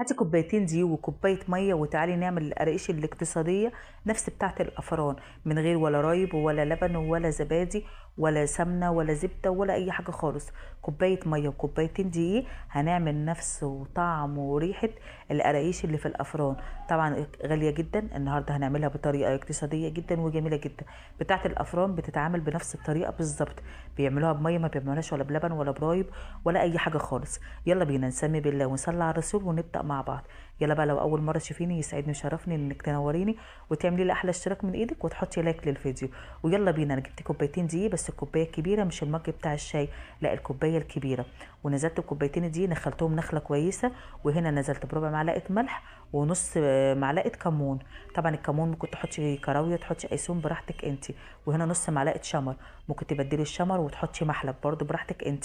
هاتي كوبايتين دقيق وكوبايه مية وتعالي نعمل القراقيش الاقتصادية نفس بتاعه الافران، من غير ولا رايب ولا لبن ولا زبادي ولا سمنه ولا زبدة ولا اي حاجة خالص. كوباية مية وكوبايتين دقيق هنعمل نفس وطعم وريحه القراقيش اللي في الافران. طبعا غالية جدا، النهارده هنعملها بطريقة اقتصادية جدا وجميلة جدا. بتاعه الافران بتتعامل بنفس الطريقة بالظبط، بيعملوها بميه، ما بيعملوهاش ولا بلبن ولا برايب ولا اي حاجة خالص. يلا بينا نسمي بالله ونصلي على الرسول ونبدا مع بعض. يلا بقى، لو اول مرة تشوفيني يسعدني ويشرفني انك تنوريني وتعملي لي احلى اشتراك من ايدك وتحطي like للفيديو. ويلا بينا، انا جبت كوبايتين دقيق، بس الكوباية الكبيرة مش المج بتاع الشاي، لا الكوباية الكبيرة. ونزلت الكوبايتين دي نخلتهم نخله كويسة، وهنا نزلت بربع معلقه ملح ونص معلقه كمون. طبعا الكمون ممكن تحطي كراويه، تحطي ايسون براحتك انت. وهنا نص معلقه شمر، ممكن تبدلي الشمر وتحطي محلب برضو براحتك انت.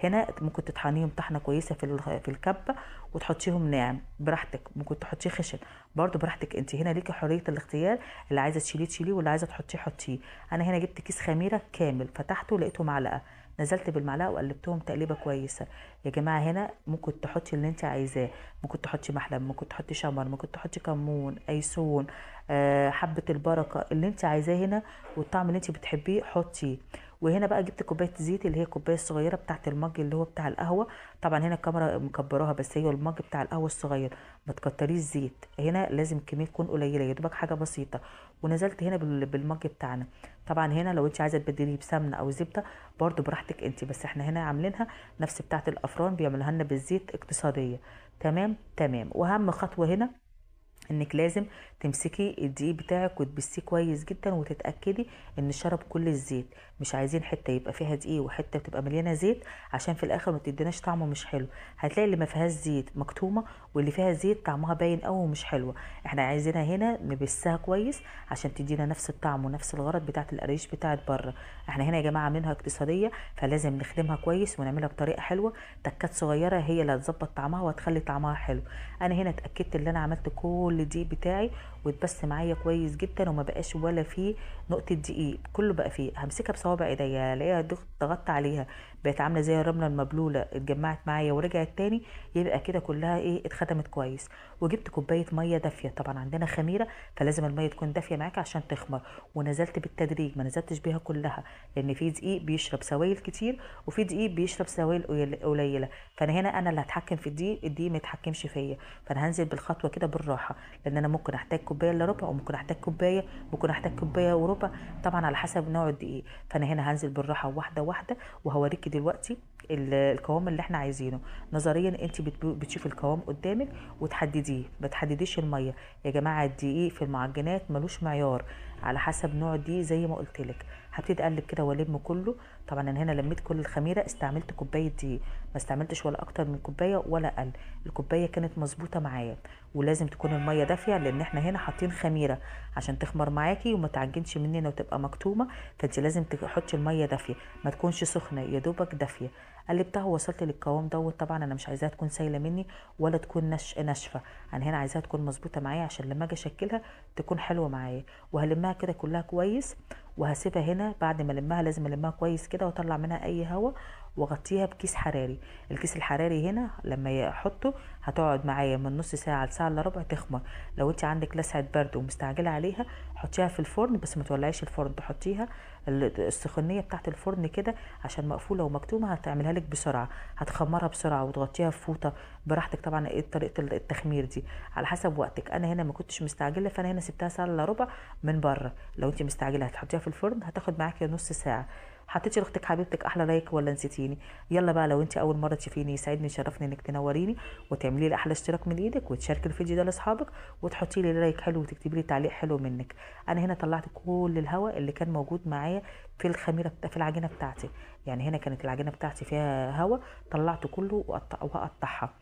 هنا ممكن تطحنيهم طحنه كويسة في الكبه وتحطيهم ناعم براحتك، ممكن تحطيه خشن برضو براحتك انت. هنا ليكي حرية الاختيار، اللي عايزه تشيليه تشيليه واللي عايزه تحطيه حطيه. انا هنا جبت كيس خميره كامل، فتحته لقيته معلقه، نزلت بالمعلقه وقلبتهم تقليبه كويسة. يا جماعة هنا ممكن تحطي اللي انت عايزاه، ممكن تحطي محلب، ممكن تحطي شمر، ممكن تحطي كمون، ايسون، حبه البركة، اللي انت عايزاه هنا والطعم اللي انت بتحبيه حطيه. وهنا بقى جبت كوباية زيت اللي هي الكوباية الصغيرة بتاعه المج اللي هو بتاع القهوة. طبعا هنا الكاميرا مكبراها، بس هي المج بتاع القهوة الصغير، ما تكتريش زيت، هنا لازم الكمية تكون قليله، يا دوبك حاجة بسيطة. ونزلت هنا بالمج بتاعنا. طبعا هنا لو انت عايزه تبدليه بسمنه او زبدة برضو براحتك انت، بس احنا هنا عاملينها نفس بتاعه الافران، بيعملوها لنا بالزيت اقتصادية. تمام تمام. واهم خطوة هنا انك لازم تمسكي الدقيق بتاعك وتبسيه كويس جدا وتتاكدي ان شرب كل الزيت. مش عايزين حتة يبقى فيها دقيق وحتة بتبقى مليانة زيت، عشان في الاخر ما تديناش طعمه مش حلو. هتلاقي اللي ما فيهاش زيت مكتومة واللي فيها زيت طعمها باين قوي ومش حلوة. احنا عايزينها هنا نبسها كويس عشان تدينا نفس الطعم ونفس الغرض بتاعه القريش بتاعه بره. احنا هنا يا جماعة عاملينها اقتصادية، فلازم نخدمها كويس ونعملها بطريقة حلوة. تكات صغيرة هي اللي هتظبط طعمها وهتخلي طعمها حلو. انا هنا اتاكدت ان انا عملت كل الدقيق بتاعي واتبس معايا كويس جدا وما بقاش ولا فيه نقطة دقيق، كله بقى فيه. همسكها بصوابع ايديا الاقيها ضغطت عليها بقت عامله زي الرملة المبلوله، اتجمعت معايا ورجعت تاني، يبقى كده كلها ايه اتخدمت كويس. وجبت كوباية مية دافيه، طبعا عندنا خميره فلازم المية تكون دافيه معاك عشان تخمر. ونزلت بالتدريج، ما نزلتش بيها كلها، لان في دقيق بيشرب سوائل كتير وفي دقيق بيشرب سوائل قليله، فانا هنا انا اللي هتحكم في الدقيق، الدقيق ما يتحكمش فيا. فانا هنزل بالخطوه كده بالراحة، لان انا ممكن احتاج كوباية الا ربع، وممكن احتاج كوباية، ممكن احتاج كوباية وربع، طبعا على حسب نوع الدقيق. فانا هنا هنزل بالراحة واحدة واحدة، وهوريكي دلوقتي القوام اللي احنا عايزينه. نظريا انت بتشوفي القوام قدامك وتحدديه، ما تحدديش المية يا جماعة. الدقيق في المعجنات ملوش معيار، على حسب نوع الدقيق زي ما قلت لك. هبتدي اقلب كده والم كله. طبعا انا هنا لميت كل الخميره، استعملت كوباية دقيق، ما استعملتش ولا اكتر من كوباية ولا اقل، الكوباية كانت مظبوطة معايا. ولازم تكون المية دافيه، لان احنا هنا حاطين خميره عشان تخمر معاكي وما تعجنش مننا وتبقى مكتومة، فانت لازم تحطي المية دافيه، ما تكونش سخنة، يا دوبك دافيه. قلبتها ووصلت للقوام دوت. طبعا انا مش عايزاها تكون سايله مني ولا تكون ناشفة، انا هنا عايزاها تكون مظبوطة معايا عشان لما اجي اشكلها تكون حلوة معايا. وهلمها كده كلها كويس وهسيبها هنا. بعد ما المها لازم المها كويس كده واطلع منها اي هواء، واغطيها بكيس حراري. الكيس الحراري هنا لما يحطه هتقعد معايا من نص ساعة لساعة الا ربع تخمر. لو انت عندك لسعه برد ومستعجله عليها حطيها في الفرن، بس ما تولعيش الفرن، تحطيها السخونيه بتاعه الفرن كده عشان مقفولة ومكتومه، هتعملها لك بسرعة، هتخمرها بسرعة وتغطيها في فوطه براحتك. طبعا ايه طريقه التخمير دي على حسب وقتك. انا هنا ما كنتش مستعجلة، فانا هنا سبتها ساعة الا ربع من بره. لو انت مستعجلة هتحطيها في الفرن هتاخد معاكي نص ساعة. حطيتي لاختك حبيبتك احلى like ولا نسيتيني؟ يلا بقى، لو انت اول مرة تشوفيني يسعدني يشرفني انك تنوريني وتعملي لي احلى اشتراك من ايدك، وتشاركي الفيديو ده لاصحابك، وتحطي لي like حلو، وتكتبي لي تعليق حلو منك. انا هنا طلعت كل الهواء اللي كان موجود معايا في الخميره في العجينة بتاعتي، يعني هنا كانت العجينة بتاعتي فيها هواء، طلعته كله وهقطعها.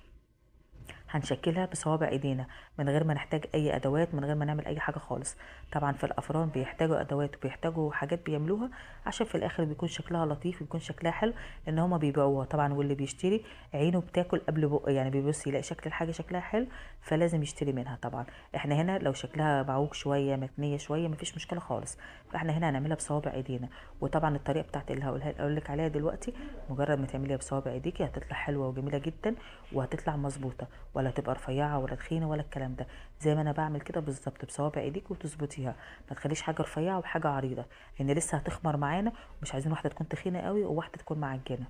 هنشكلها بصوابع ايدينا من غير ما نحتاج اي ادوات، من غير ما نعمل اي حاجة خالص. طبعا في الافران بيحتاجوا ادوات وبيحتاجوا حاجات بيعملوها عشان في الاخر بيكون شكلها لطيف ويكون شكلها حلو، لان هما بيبيعوها طبعا، واللي بيشتري عينه بتاكل قبل بقه، يعني بيبص يلاقي شكل الحاجة شكلها حلو فلازم يشتري منها. طبعا احنا هنا لو شكلها معوج شوية متنيه شوية مفيش مشكلة خالص، فاحنا هنا هنعملها بصوابع ايدينا. وطبعا الطريقة بتاعت اللي هقولها اقول لك عليها دلوقتي، مجرد ما تعمليها بصوابع ايديكي هتطلع حلوة وجميلة جدا وهتطلع مظبوطة. ولا ولا تبقى رفيعة ولا تخينة ولا الكلام ده. زي ما انا بعمل كده بالظبط بصوابع ايديك وتظبطيها، ما تخليش حاجة رفيعة وحاجه عريضة، لان لسه هتخمر معانا، ومش عايزين واحدة تكون تخينة قوي وواحدة تكون معجنه.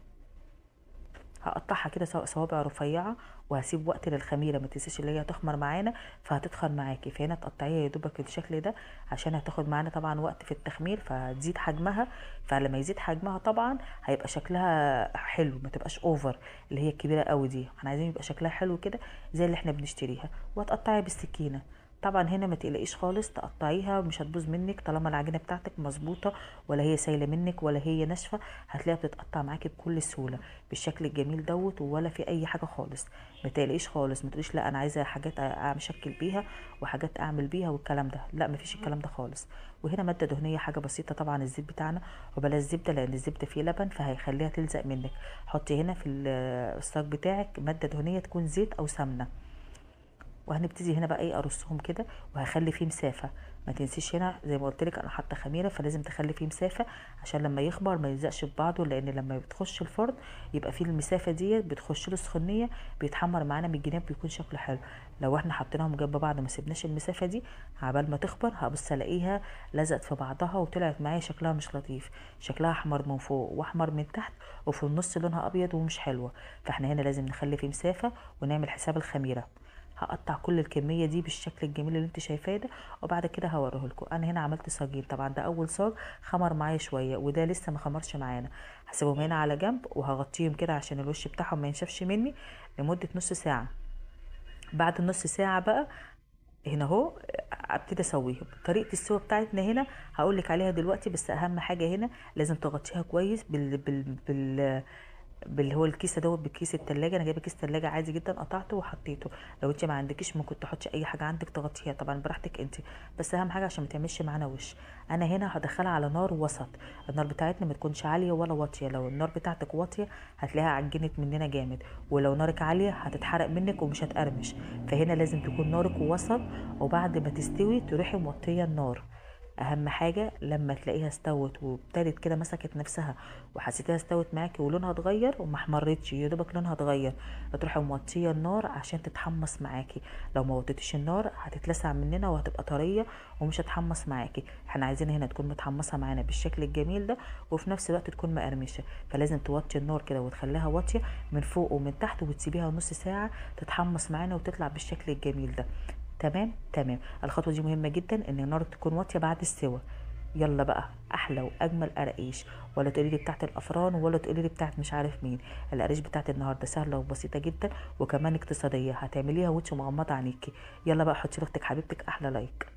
هقطعها كده صوابع رفيعة، وهسيب وقت للخميره، ما تنسيش اللي هي هتخمر معانا فهتتخن معاكي، فهنا تقطعيها يا دوبك الشكل ده عشان هتاخد معانا طبعا وقت في التخمير فهتزيد حجمها، فلما يزيد حجمها طبعا هيبقى شكلها حلو، ما تبقاش over اللي هي الكبيرة قوي دي، احنا عايزين يبقى شكلها حلو كده زي اللي احنا بنشتريها. وهتقطعي بالسكينة طبعا، هنا ما تقلقيش خالص، تقطعيها مش هتبوظ منك طالما العجينة بتاعتك مظبوطة، ولا هي سايله منك ولا هي ناشفة، هتلاقيها بتتقطع معاكي بكل سهولة بالشكل الجميل دوت، ولا في اي حاجة خالص. ما تقلقيش خالص، ما تقوليش لا انا عايزه حاجات اشكل بيها وحاجات اعمل بيها والكلام ده، لا مفيش الكلام ده خالص. وهنا مادة دهنية حاجة بسيطة، طبعا الزيت بتاعنا، وبلاش زبدة لان الزبدة فيه لبن فهيخليها تلزق منك. حطي هنا في الصاج بتاعك مادة دهنية تكون زيت او سمنه. وهنبتدي هنا بقى ايه ارصهم كده، وهخلي فيه مسافة، ما تنسيش هنا زي ما قلت لك انا حاطه خميره، فلازم تخلي فيه مسافة عشان لما يخمر ما يلزقش في بعضه، لان لما بتخش الفرن يبقى فيه المسافة دي بتخش له السخونيه، بيتحمر معانا من الجناب بيكون شكله حلو. لو احنا حطيناهم جنب بعض ما سيبناش المسافة دي عبال ما تخمر هبص الاقيها لزقت في بعضها وطلعت معايا شكلها مش لطيف، شكلها احمر من فوق واحمر من تحت وفي النص لونها ابيض ومش حلوة. فاحنا هنا لازم نخلي فيه مسافة ونعمل حساب الخميره. هقطع كل الكمية دي بالشكل الجميل اللي انت شايفاه ده، وبعد كده هوريه لكم. انا هنا عملت صاجين، طبعا ده اول صاج خمر معايا شوية وده لسه ما خمرش معانا، هسيبهم هنا على جنب وهغطيهم كده عشان الوش بتاعهم ما ينشفش مني لمدة نص ساعة. بعد النص ساعة بقى هنا اهو ابتدي اسويهم. طريقه السوا بتاعتنا هنا هقول لك عليها دلوقتي، بس اهم حاجة هنا لازم تغطيها كويس بال بال بال باللي هو الكيسة دوت، بكيس التلاجة. انا جايبه كيس تلاجة عادي جدا قطعته وحطيته، لو انت ما عندكيش ممكن تحطي اي حاجة عندك تغطيها طبعا براحتك انت، بس اهم حاجة عشان ما تعملش معانا وش. انا هنا هدخلها على نار وسط، النار بتاعتنا ما تكونش عالية ولا واطية، لو النار بتاعتك واطية هتلاقيها عجنت مننا جامد، ولو نارك عالية هتتحرق منك ومش هتقرمش. فهنا لازم تكون نارك وسط، وبعد ما تستوي تروحي موطيه النار. اهم حاجة لما تلاقيها استوت وابتدت كده مسكت نفسها وحسيتيها استوت معاكي ولونها اتغير وما احمرتش، يا دوبك لونها اتغير، هتروحي موطيه النار عشان تتحمص معاكي. لو ما وطيتيش النار هتتلسع مننا وهتبقى طرية ومش هتحمص معاكي. احنا عايزين هنا تكون متحمصه معانا بالشكل الجميل ده، وفي نفس الوقت تكون مقرمشه، فلازم توطي النار كده وتخليها واطية من فوق ومن تحت، وتسيبيها نص ساعة تتحمص معانا وتطلع بالشكل الجميل ده. تمام تمام. الخطوة دي مهمة جدا ان النار تكون واطية بعد السوا. يلا بقى احلى واجمل قراقيش، ولا تقولي لي بتاعت الافران ولا تقولي لي بتاعت مش عارف مين. القراقيش بتاعت النهارده سهلة وبسيطة جدا وكمان اقتصادية، هتعمليها وانت مغمضه عينيكي. يلا بقى حطي لاختك حبيبتك احلى like.